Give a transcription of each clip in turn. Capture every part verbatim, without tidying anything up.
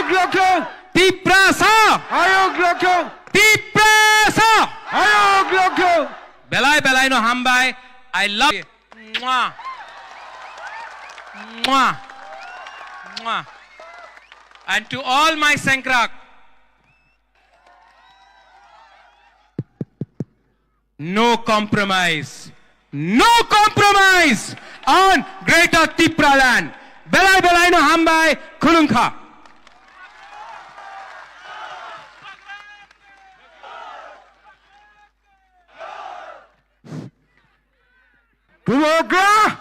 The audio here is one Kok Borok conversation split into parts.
Lokthung! Tiprasa! Ayok lokthung! Tiprasa! Ayok lokthung! Belai belai no hambai. I love you. Mwah. Mwah. Mwah. And to all my Sengkrak, no compromise. No compromise on Greater Tipraland. Belai belai no hambai, khulumkha. Bubagra!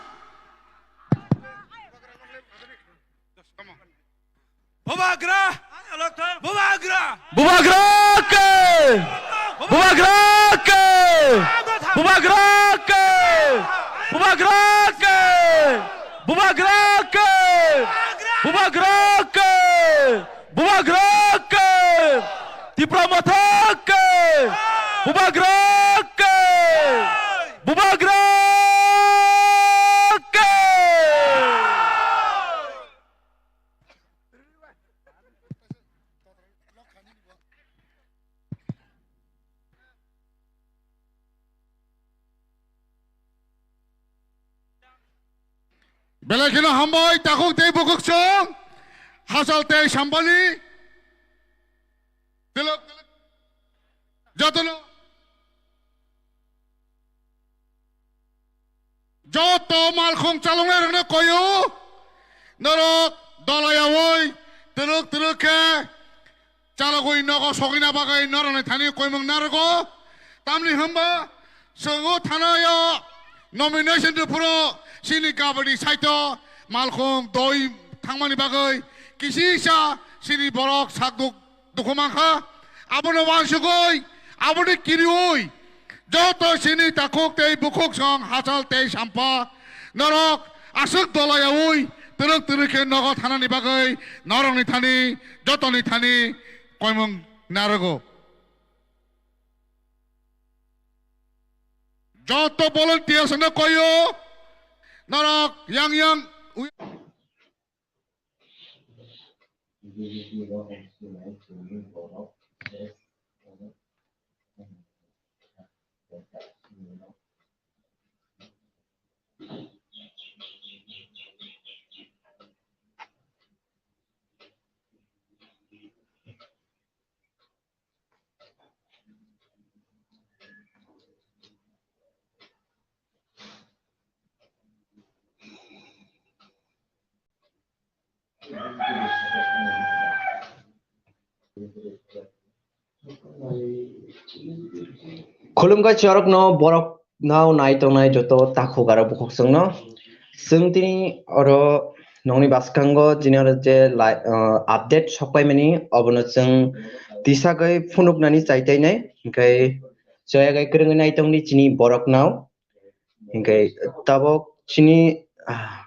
Bubagra! Bubagra! Bubagra ke! Bubagra ke! Bubagra ke! Bubagra ke! Bubagra ke! Bubagra ke! Bubagra ke! Tipra Motha ke! Bubagra ke! Bubagra ke! Belai kheno hambai, takhuk tei bukhuk chwng, hachal tei sampani, twlwk, jotono. Joto malkhung chaloknai rokno koyo, norok dolayaui twrwk twrwk khe chalogwi nogo sogwina bagwi norokni thani koimung narwgo. Tamni hwnba chwng o thanaio nomination rwphuru chini gabani saito malkhung doi thangmani bagwi kisisa chini borok sakduk dukhu mankha. Abono wansugwi, aboni kiriui, joto chini takhuk tei bukhuk song, hachal tei sampa, norok aswk dolayaui twrwk twrwk khe nogo thanani bagwi norokni thani, jotoni thani koimung narwgo. Joto volunteers no koyo, norok yang yang ui- Khulumkha chorokno, borok nao nai tongnai joto takhuk aro bukhuk chwngno. Chwng tini oro nokni bwskango jini oro je lai, ah, update sokpaimani, obono chwng tisagwi phunuknani chaitainai, hinkhe choyagwi kwrwngwi naitongdi chini borok nao. Hinkhe tabok chini, ah,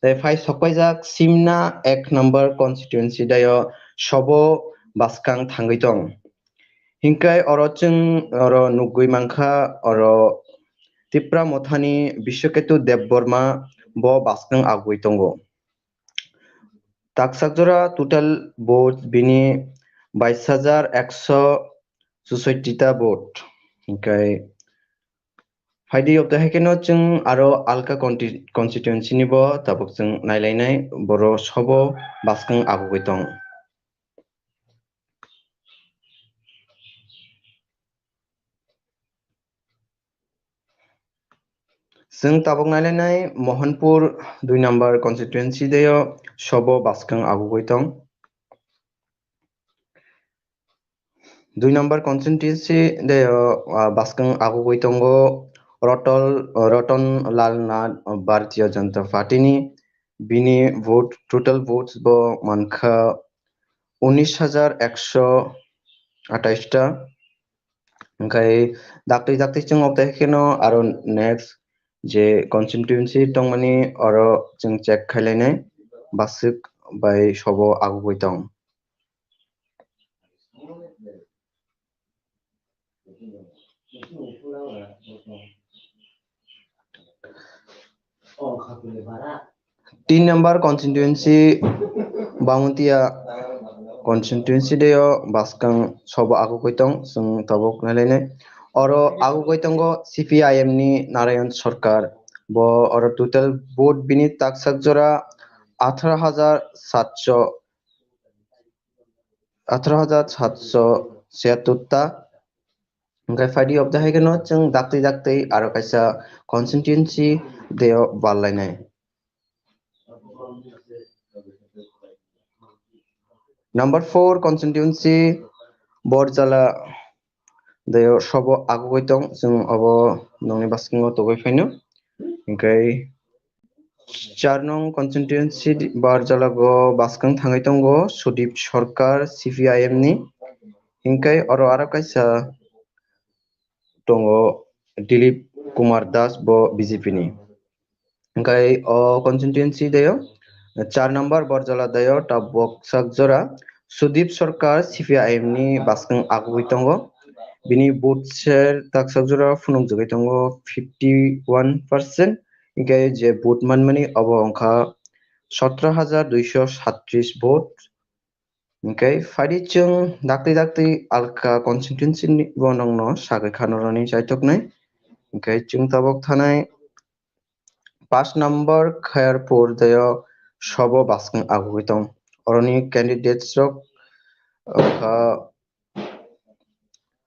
tei phai sokpaijak Simna ek number constituency daio sobo bwskang thangwi tong. Hinkhe oro chwng oro nugwi mankha, oro Tipra Mothani Biswaketu Debbarma bo bwskang agwi tongo. Taksa jora total vote bini bais hajar ekso susoittita vote. Hinkhe phaidi obda hai kheno chwng aro alka conti-, constituency ni bo tabuk chwng nailainai, boro sobo bwskang agugwi tong. Chwng tabuk nailainai Mohanpur dui number constituency deo sobo bwskang agugwi tong. Dui number constituency deo, ah, bwskang agugwi tongo Rotol, Roton Lal Nath, ah, Bharatiya Janata Party ni. Bini vote, total votes bo mankha unis hajar ekso atais ta. Hinkhe dakti dakti chwng obda hai kheno aro next je constituency tongmani oro chwng check khailainai, bwswk bai sobo agugwi tong. Tin number constituency Bangutiya constituency de o baskang sobo agugwi tong, chwng tabuk nailainai. Oro agugwi tongo C P I M ni Narayan Sarkar, bo oro total vote bini taksak jora atharo hajar satso, atharo hajar satso siyattor ta. Hingke phaidi obda hai kheno chwng daktwi daktwi aro kaisa constituency de o bal lainai. Number four constituency Borjala de o sobo agugwi tong, chwng obo nongni baskingo togwi phaino. Hingke char nong constituency Borjala go baskang thangwi tongo Sudip Sarkar C P I M ni. Hingke oro aro kaisa tongo Dilip Kumar Das, bo B J P ni. Hingke o constituency de o char number Borjala de o tabok sak jora Sudip Sarkar C P I M ni baskang agugwi tongo. Bini vote share taksak jora phunukjagwi tongo fifty one percent. Hingke je vote manmani obo wngkha sotro hajar duiso sattris vote. Hingke phaidi chwng daktwi daktwi alka constituency ni bo nongno sagwi khano rani chaithoknai. Hingke chwng tabok thanai paanch number Khairpur de o sobo baskang agugwi tong. Oroni candidates rok wngkha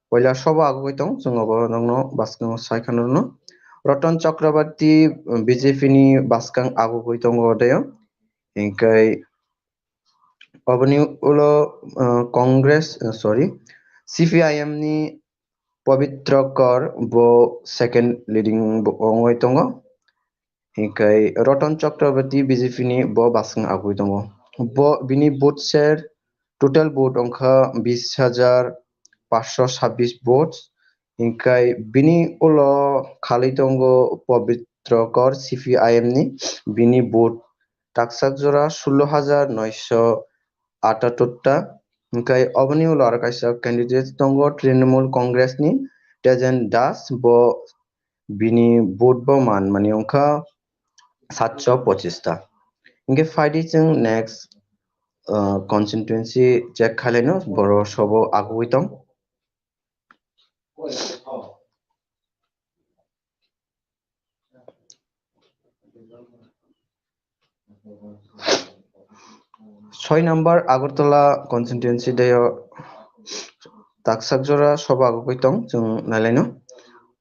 poila sobo agugwi tong, chwng obo nongno baskango sai khano rwno. Roton Chakrabarti, B J P ni baskang agugwi tongo de o. Hingke oboni ulo, uh, Congress, uh, sorry, C P I M ni Pabitra Kar bo second leading bo ongoi tongo. Hingke Roton Chakrabarti B J P ni bo basing agui tongo. Bo bini vote share, total vote ongkha bis hajar paanch sho chabbish votes. Hingke bini ulo khalai tongo Pabitra Kar C P I M ni, bini vote taksak jora sullo hajar noisho atattor ta. Hingke oboni ulo aro kaisa candidate tongo Trinamool Congress ni Tejen Das, bo bini vote bo man mani wngkha satsho pochis ta. Hingke phaidi chwng next, uh, constituency check khaileno, boro sobo agui tong. Soi number Agartala constituency deo taksak jora soba agugui tong chwng nailaino.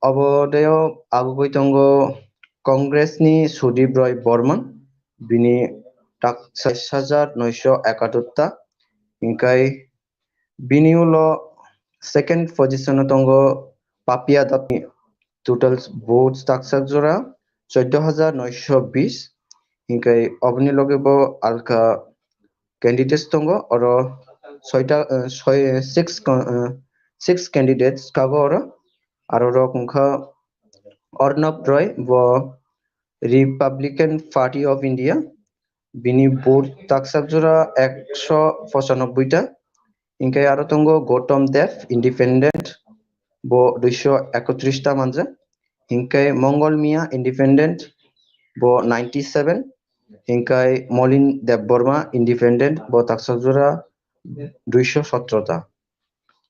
Obo deo agugui tongo Congress ni Sudip Roy Borman, bini tak sais hajar noisho ekatur ta, hingkai bini ulo second position o tongo Papia Dapni, total votes taksak jora choddo hajar noisho bis, hingkai oboni loge bo alka candidates tongo, oro soita, eh, soi, eh, six con-, eh, six candidates kago oro, aro rok wngkha Arnab Roy, bo Republican Party of India, bini vote taksak jora ekso pochanobbai ta. Hingke aro tongo Gautam Dev, independent, bo duiso ekotris ta manjak. Hingke Mongol Mia, independent, bo ninety seven. Hingke Molin Debbarma, independent, bo taksak jora duiso sotro ta.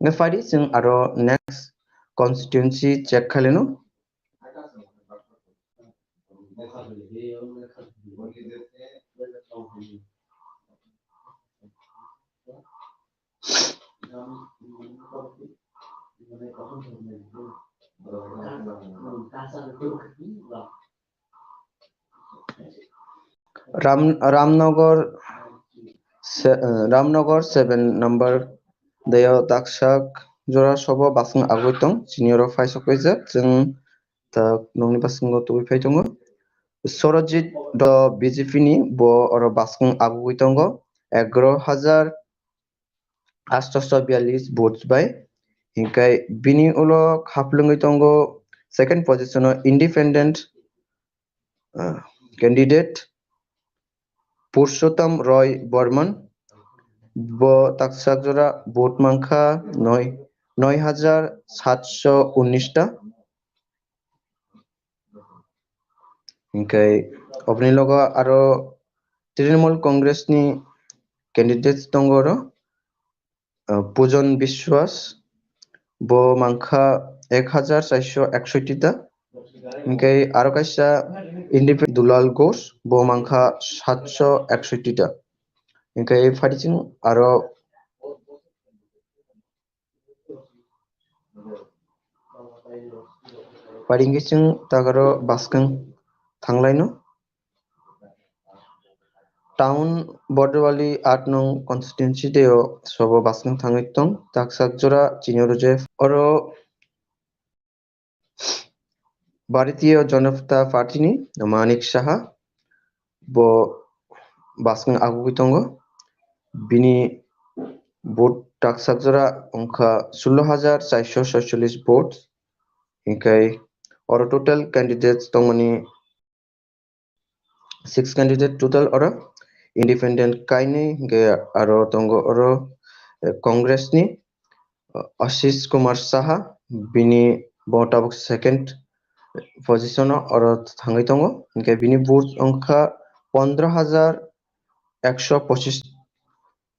Hingke phaidi chwng aro next constituency check khaileno. Ram, Ramnagar se-, eh, Ramnagar seven number deo taksak jora sobo basing agoi tong, sini oro phai sok paijak, chwng tak nokni basingo tubui phai tongo. Sorojit do B J P ni, bo oro basing agoi tongo, egaro hajar astoso biyallis votes bai. Hingkai bini ulo khaplwngwi tongo second position o independent, ah, candidate Purushottam Roy Borman. Bo taksak jora vote mankha noi, noi hajar satso unnish ta. Hingkai oboni logo aro Trinamool Congress ni candidates tongo oro. uh, Pujon Biswas, bo mankha ek hajar charsho eksotti ta. Hinkhe aro kaisa independent Dulal Ghosh, bo mankha satsho eksotti ta. Hinkhe phaidi chwng aro Phaidi chwng takaro bwskang thanglaino. Town Bordowali aat nung constituency tei o sobo bwskang thangwi tong, taksa jora chini rwjak. Oro Bharatiya Janata Party ni Manik Saha, bo bwskang agugwi tongo. Bini vote taksa jora wngkha sullo hajar charsho soicholish vote. Hinkhe oro total candidates tongmani six candidate total oro, independent kainwi, hinkhe aro tongo oro, eh, Congress ni, eh, Ashish Kumar Saha, bini bo tabuk second position o oro thangwi tongo, hinkhe bini vote wngkha pondro hajar ekso pochish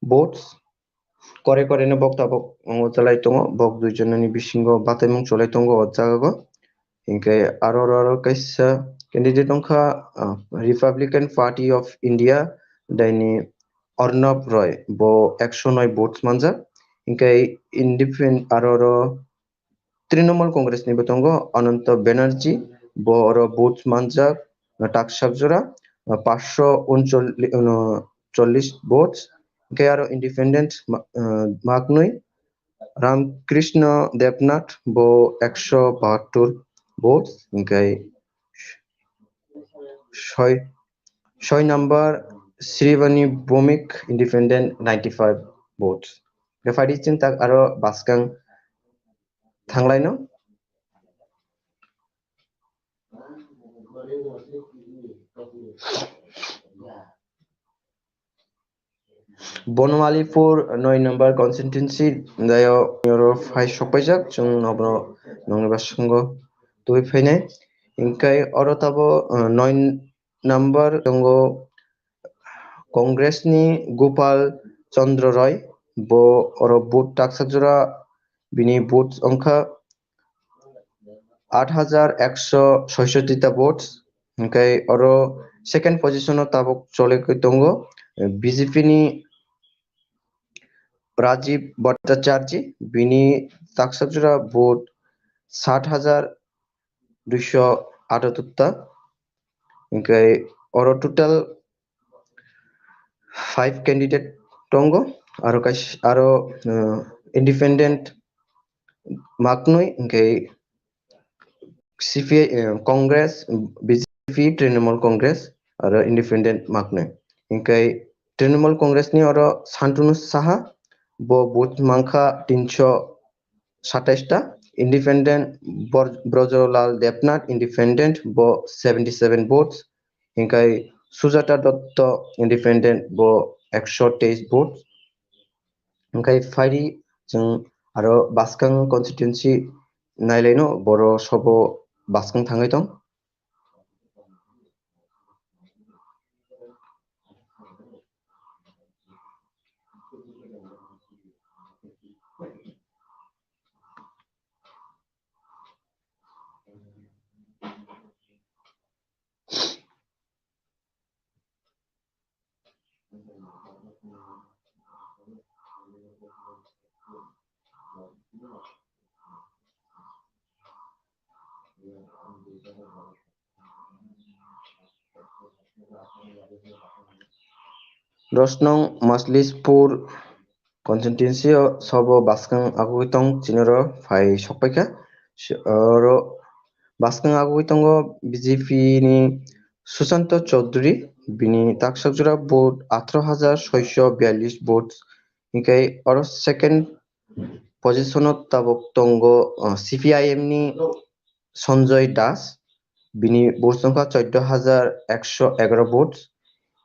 votes. Kore kore no bok tabok wngo chalai tongo, bok dui jona ni bisingo bataimung cholai tongo o jaga o. Hinkhe aro aro aro kaisa candidate wngkha, ah, Republican Party of India daini Arnab Roy, bo ekso noi votes manjak. Hinkhe independent aro aro Trinamool Congress ni bo tongo Ananta Banerjee, bo oro votes manjak, ah, taksa jora, ah, paanch sho uncholish, ah, chollish votes. Hinkhe aro independent ma-, ah, maknwi Ramkrishna Debnath, bo ekso bahattor votes. Hinkhe soi, soi number Srivani Bhowmik, independent, ninety five votes. Hinkhe phaidi chwng tak aro bwskang thanglaino. Bonwalipur noi number constituency dayo oro phai sokpaijak, chwng nobo nongni bwskango tubui phainai. Hinkhe oro tabo, uh, noi number tongo Congress ni Gopal Chandra Roy, bo oro vote taksa jora bini vote wngkha aat hajar ekso soicholish ta votes. Hinkhe oro second position o tabuk cholai tongo B J P ni Rajiv Bhattacharjee, bini taksa jora vote sat hajar duisho atattor ta. Hinkhe oro total five candidate tongo, aro kais-, aro, uh, independent maknwi, hinkhe C P I, uh, Congress, B J P, Trinamool Congress, aro independent maknwi. Hinkhe Trinamool Congress ni oro Santanu Saha, bo vote mankha tinsho satais ta, independent Bor-, Brojolal Debnath, independent, bo seventy seven votes, hinkhe Sujata Dotto, independent, bo ekso teis votes. Hinkhe phaidi chwng aro bwskang constituency nailaino, boro sobo bwskang thangwi tong. Rosnong Maslispur constituency o sobo bwskang agwi tong chinoro phai sokpaikha. Oro bwskang agwi tongo B J P ni Sushanta Chaudhary, bini taksa jora vote atharo hajar soisho biyallis vote. Hinkhe oro second position o tabuk tongo, uh, C P I M ni Sanjoy Das, bini vote wngkha chordo hajar ekso egaroh vote.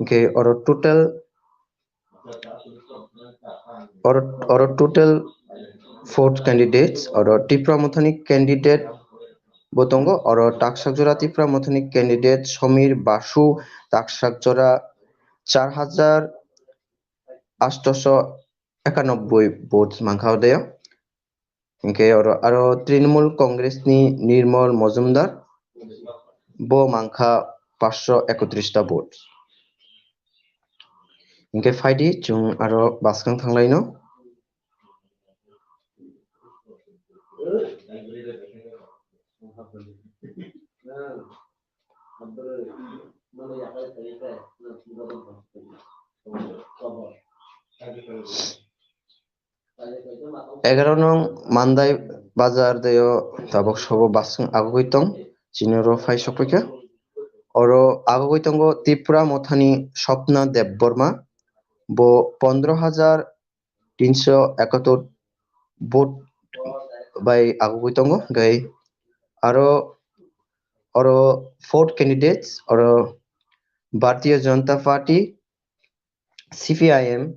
Hinkhe oro total, oro, oro total four candidates, oro Tipra Mothani candidate bo tongo, oro taksa jora Tipra Mothani candidate Somir Basu, taksa jora char hajar atsho ekanobboi votes mankha odeo. Hinkhe oro aro Trinamool Congress ni Nirmal Majumdar, bo mankha paanch sho ekotris ta votes. Hinkhe phaidi chwng aro bwskang thanglaino. Egaroh nong Mandai Bazar deo tabok sobo bwskang agogwi tong, chini oro phai sokphaikha. Oro agogwi tongo Tipra Mothani Swapna Debbarma, bo pondro hajar tinsho ekattor vote bai agogwi tongo. Hinkhe aro oro fourth candidates oro Bharatiya Janata Party, C P I M,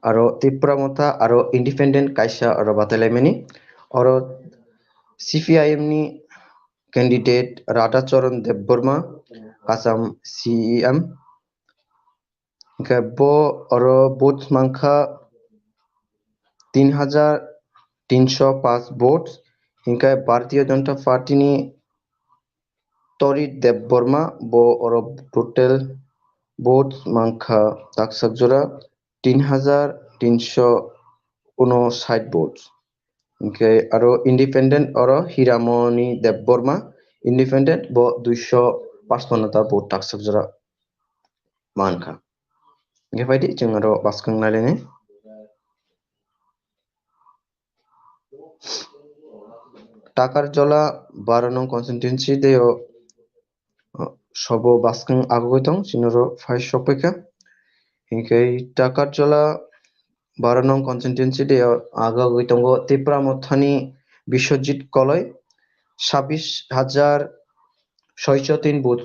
aro Tipra Motha, aro independent kaisa oro batailaimani. Oro C P I M ni candidate Radha Charan Debbarma, Assam C E M, hinkhe bo oro votes mankha tin hajar tinsho paanch votes. Hinkhe Bharatiya Janata Party ni Torit Debbarma, bo oro total votes mankha taksak jora tin hajar tinsho unoshat votes. Hinkhe aro independent oro Hiramoni Debbarma, independent, bo duisho pachpanno ta vote taksak jora mankha. Hinkhe phaidi chwng aro bwskang nailainai. Takarjala baro nong constituency deo, uh, sobo bwskang agogwi tong, chini oro phai sokphaikha. Hinkhe Takarjala baro nong constituency deo agogwi tongo Tipra Mothani Biswajit Koloi, sabbish hajar soisho tin vote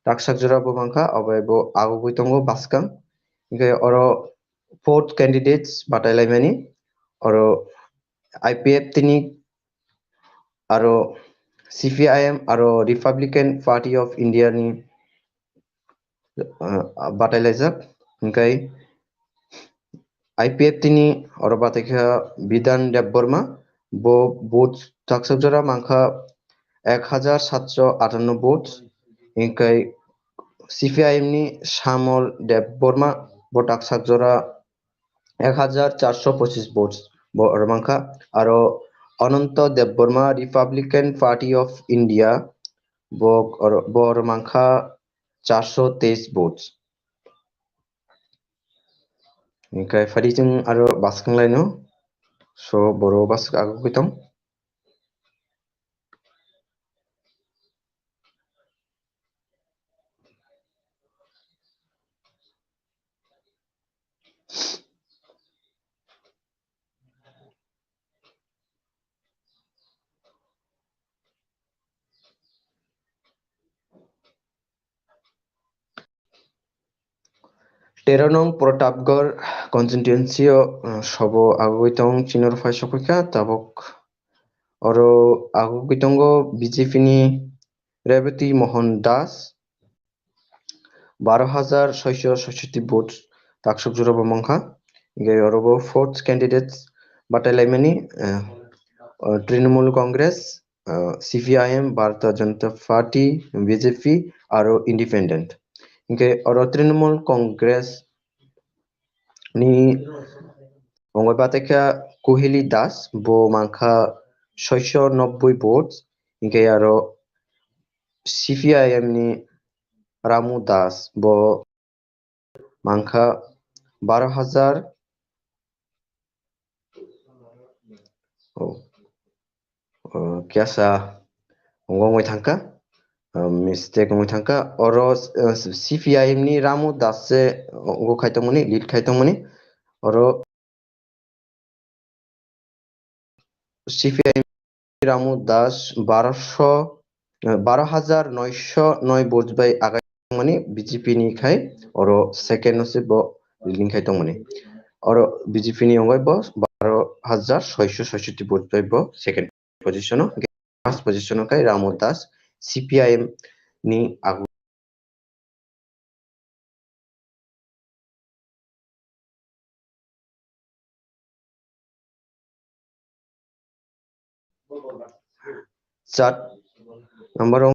taksak jora bo mankha, obo bo agogwi tongo bwskang. Hinkhe oro fourth candidates batailaimani, oro I P F T ni, aro C P I M, aro Republican Party of India ni, uh, batailaijak. Hinkhe I P F T ni oro bataikha Bidhan Debbarma, bo vote taksak jora mankha ek hajar satsho atanno vote. Hinkhe C P I M ni Shyamol Debbarma, bo taksak jora ek hajar charsho pochis votes bo oro mankha. Aro Ananta Debbarma, Republican Party of India, bo oro, bo oro mankha charsho teis votes. Hinkhe phaidi chwng aro bwskang laino, so boro bwskang agogwi tong. Tero nong Pratapgarh constituency o, uh, sobo agogwi tong, chini oro phai sokphaikha tabok. Oro agogwi tongo B J P ni Rebati Mohan Das, baro hajar soisho soishotti vote taksak jora bo mankha. Hinkhe oro bo fourth candidate batailaimani, uh, uh, Trinamool Congress, uh, C P I M, Bharatiya Janata Party, B J P, aro independent. Hinkhe oro Trinamool Congress ni ongoi bataikha Kuhili Das, bo mankha soisho nobboi votes. Hinkhe aro C P I M ni Ramu Das, bo mankha baro hajar, oh, oh, kiyasa wngwi thangkha, uh, mistake wngwi thangkha. Oro, uh, C P I M ni Ramu Das se wngwi khai tongmani, lead khai tongmani. Oro C P I M Ramu Das barosho, eh, baro hajar noisho noi vote bai agai mani B J P ni khai oro second no se bo leading khai tongmani. Oro B J P ni ongoi bo baro hajar soisho soishotti vote bai bo second position o, first position o khai Ramu Das C P I M ni agu Chart number wng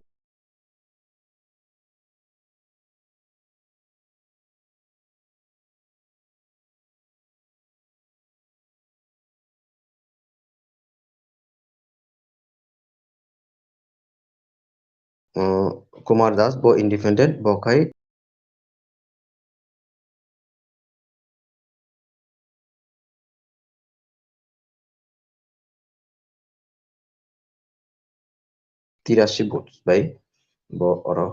Kumar Das, bo independent, bo khai tirasi votes bai bo oro.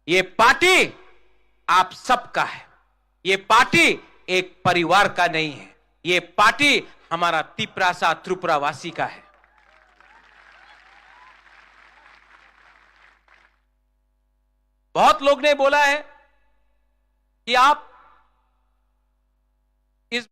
ये पार्टी आप सबका है। ये पार्टी एक परिवार का नहीं है। ये पार्टी हमारा तिपरासा त्रिपुरावासी का है। बहुत लोग ने बोला है कि आप इस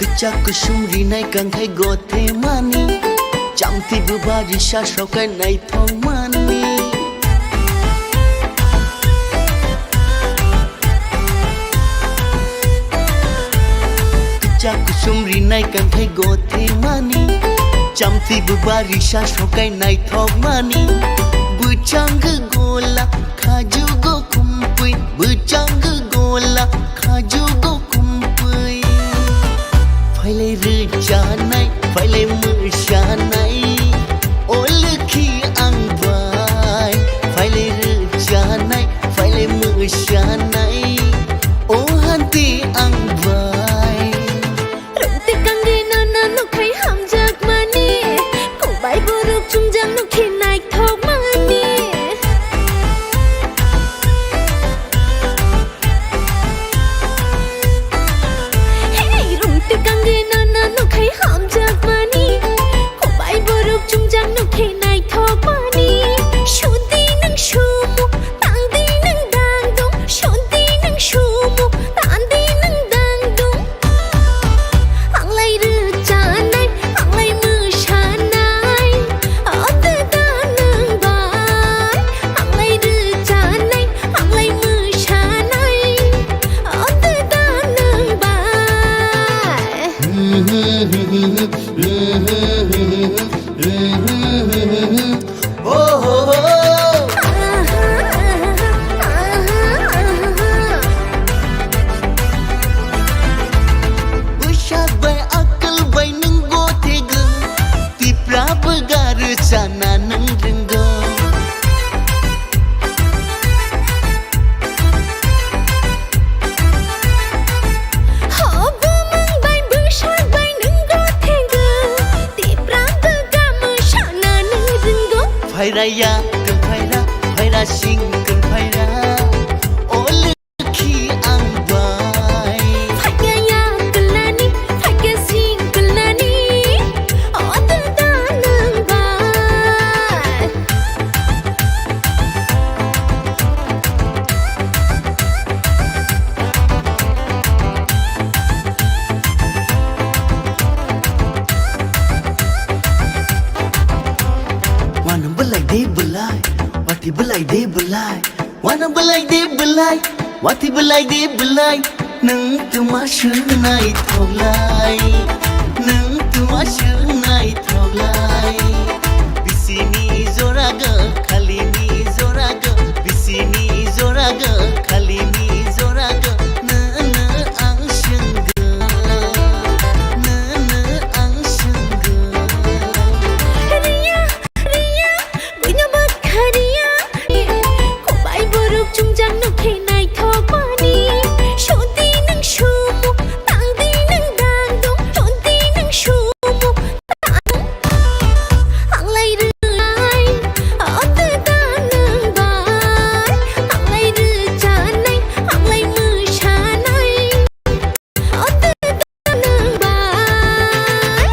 Kwchak kusum rinai kangkhai gothe mani, chamtwi bwbari sa sokai naithok mani. Kwchak kusum rinai kangkhai gothe mani, chamtwi bwbari sa sokai naithok mani. Bwchang gola khajugo khumpui, bwchang gola khajugo khumpui. Phailai rwchanai, phailai mwsanai, o lokhi ang bai. Phailai rwchanai, phailai mwsanai, o hanti ang bai. Rungtwkang rina na nukhai hamjakmani, kubai borok chungjak nukhe naithokmani. Hey, rungtwkang rina na nukhai hamjakmani, kubai borok chungjak nukhe naithokmani. Sudi nang sumu, tangdi nang dangdung, sudi nang sumu, tangdi nang dangdung. Anglai rwchanai, anglai mwsanai, o dwda nwng bai. Anglai rwchanai, anglai mwsanai, o dwda nwng bai. Bwsak bai akal bai nwng gothegwng, Tipra bwga rwchana nwng rwnggo. Ho bumung bai bwsak bai nwng gothegwng, Tipra bwga mwsana nwng rwnggo. Phairaya kwng phaira, phaira sing kwng phaira, o lokhi ang bai. Phaikya ya kwlani, phaikya sing kwlani, o dwda nwng bai. Wanam belai de belai, wati belai de belai. Wanam belai de belai, wati belai de belai. Nwng twma swngnai thoklai, nwng twma swngnai thoklai. Bisini jorago, khalini jorago, bisini jorago, khalini jorago. Nwng, nwng ang swnggo, nwng, nwng ang swnggo. Riya, riya, buino bwkha riya. Kubai borok chungjak nukhe naithokmani. Sudi nwng sumu, tangdi nwng dangdung, sudi nwng sumu. Anglai rwnai, o dwda nwng bai. Anglai rwchanai, anglai mwsanai, o dwda nwng bai.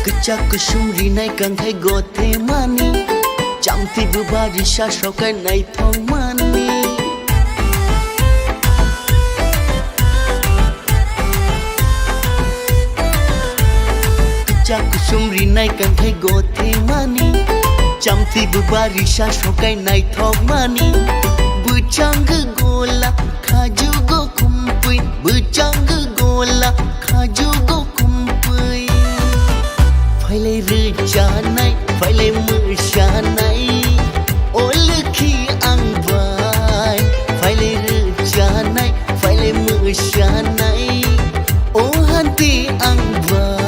Kwchak kusum rinai kangkhai gothe mani, chamtwi bwbari sa sokai naithok mani. Kwchak kusum rinai kangkhai gothe mani, chamtwi bwbari sa sokai naithok mani. Bwchang gola khajugo khumpui, bwchang gola khajugo khumpui. Phailai rwchanai, phailai mwsanai, o lokhi ang bai. Phailai rwchanai, phailai mwsanai, o hanti ang bai.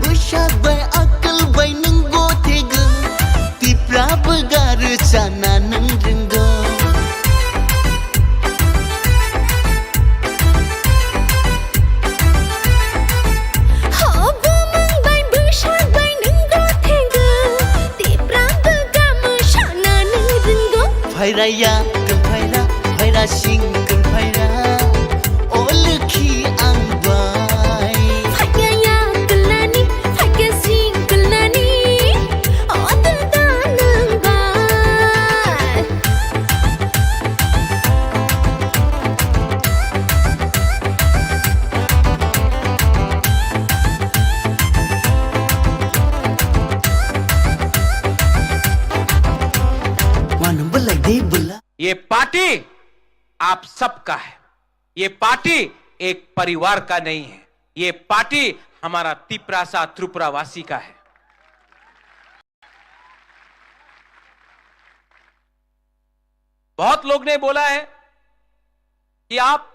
Bwsak bai akal bai nwng bo thegwng, Tipra bwgar chana nwng rwngwng. Ho bumung bai bwsak bai nwng bo thegwng, Tipra bwgar chana nwng rwngwng. Phairaya, phaira, phaira sing, phaira. O lwkhi ang bai. Phaikya ya kwlani, phaikya sing kwlani. O dada nwng bai. Wanam bwlai de bwla. ये पार्टी आप सबका है। ये पार्टी एक परिवार का नहीं है। ये पार्टी हमारा तिपरासा त्रिपुरावासी का है। बहुत लोग ने बोला है कि आप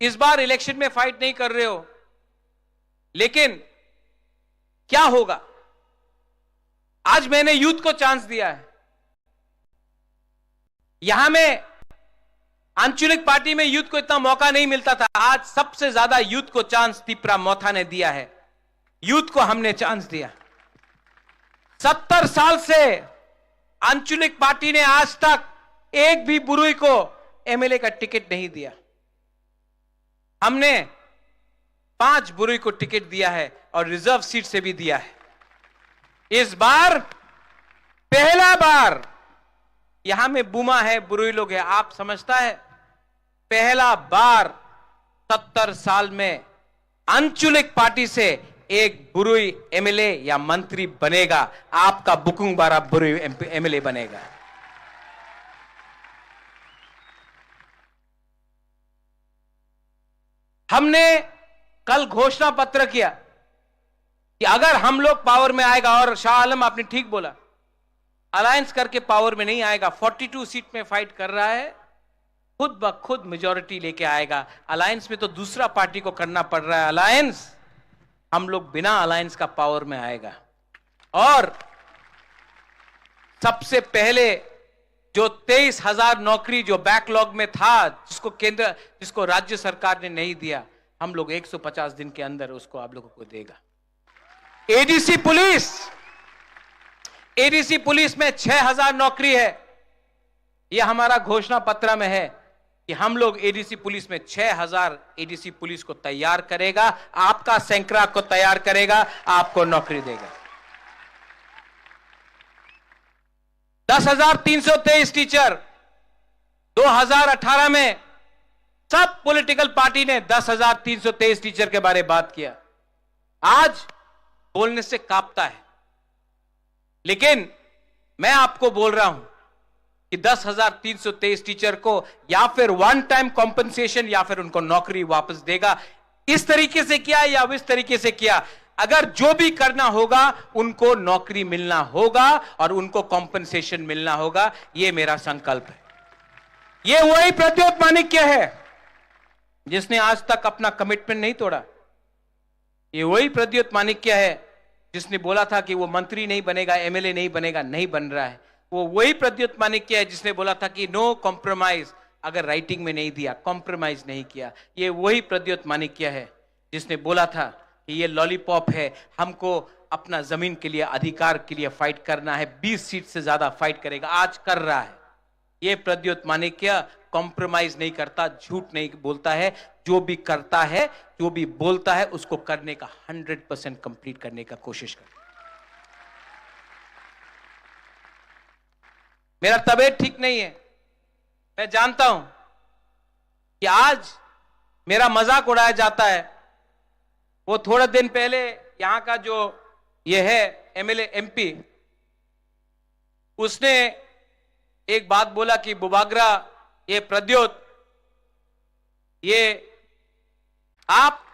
इस बार इलेक्शन में फाइट नहीं कर रहे हो, लेकिन क्या होगा? आज मैंने यूथ को चांस दिया है। यहां में आंचलिक पार्टी में यूथ को इतना मौका नहीं मिलता था, आज सबसे ज्यादा यूथ को चांस तिपरा मोथा ने दिया है। यूथ को हमने चांस दिया। सत्तर साल से आंचलिक पार्टी ने आज तक एक भी बुरुई को एमएलए का टिकट नहीं दिया। हमने पांच बुरुई को टिकट दिया है और रिजर्व सीट से भी दिया है। इस बार पहला बार यहां में बुमा है, बुरुई लोग है, आप समझता है, पहला बार सत्तर साल में आंचलिक पार्टी से एक बुरुई एमएलए या मंत्री बनेगा, आपका बुकुंग बारा बुरुई एमएलए बनेगा। हमने कल घोषणा पत्र किया कि अगर हम लोग पावर में आएगा, और शाह आलम आपने ठीक बोला, अलायंस करके पावर में नहीं आएगा, फोर्टी टू सीट में फाइट कर रहा है, खुद ब खुद मेजोरिटी लेके आएगा। अलायंस में तो दूसरा पार्टी को करना पड़ रहा है अलायंस, हम लोग बिना अलायंस का पावर में आएगा। और सबसे पहले जो तेईस हजार नौकरी जो बैकलॉग में था, जिसको केंद्र, जिसको राज्य सरकार ने नहीं दिया, हम लोग एक सौ पचास दिन के अंदर उसको आप लोगों को देगा। एडीसी पुलिस, एडीसी पुलिस में छह हजार नौकरी है। ये हमारा घोषणा पत्र में है कि हम लोग एडीसी पुलिस में छह हजार एडीसी पुलिस को तैयार करेगा, आपका सैकड़ा को तैयार करेगा, आपको नौकरी देगा। दस हजार तीन सौ तेईस टीचर, दो हजार अठारह में सब पॉलिटिकल पार्टी ने दस हजार तीन सौ तेईस टीचर के बारे बात किया। आज बोलने से कांपता है, लेकिन मैं आपको बोल रहा हूं कि दस हजार तीन सौ तेईस टीचर को या फिर वन टाइम कॉम्पेंसेशन या फिर उनको नौकरी वापस देगा। इस तरीके से किया या इस तरीके से किया, अगर जो भी करना होगा, उनको नौकरी मिलना होगा और उनको कॉम्पेंसेशन मिलना होगा। ये मेरा संकल्प है। ये वही प्रद्योत माणिक्य है जिसने आज तक अपना कमिटमेंट नहीं तोड़ा। ये वही प्रद्योत माणिक्य है जिसने बोला था कि वो मंत्री नहीं बनेगा, एमएलए नहीं बनेगा, नहीं बन रहा है। वो वही प्रद्योत माणिक्य है जिसने बोला था कि नो कॉम्प्रोमाइज, अगर राइटिंग में नहीं दिया, कॉम्प्रोमाइज नहीं किया। ये वही प्रद्योत माणिक्य है जिसने बोला था कि ये लॉलीपॉप है, हमको अपना जमीन के लिए, अधिकार के लिए फाइट करना है, बीस सीट से ज्यादा फाइट करेगा, आज कर रहा है। ये प्रद्योत माणिक्य कॉम्प्रोमाइज नहीं करता, झूठ नहीं बोलता है, जो भी करता है, जो भी बोलता है, उसको करने का हंड्रेड परसेंट कंप्लीट करने का कोशिश करता है। मेरा तबीयत ठीक नहीं है, मैं जानता हूं कि आज मेरा मजाक उड़ाया जाता है। वो थोड़ा दिन पहले यहां का जो ये है एमएलए एमपी, उसने एक बात बोला कि बुबागरा, ये प्रद्योत, ये आप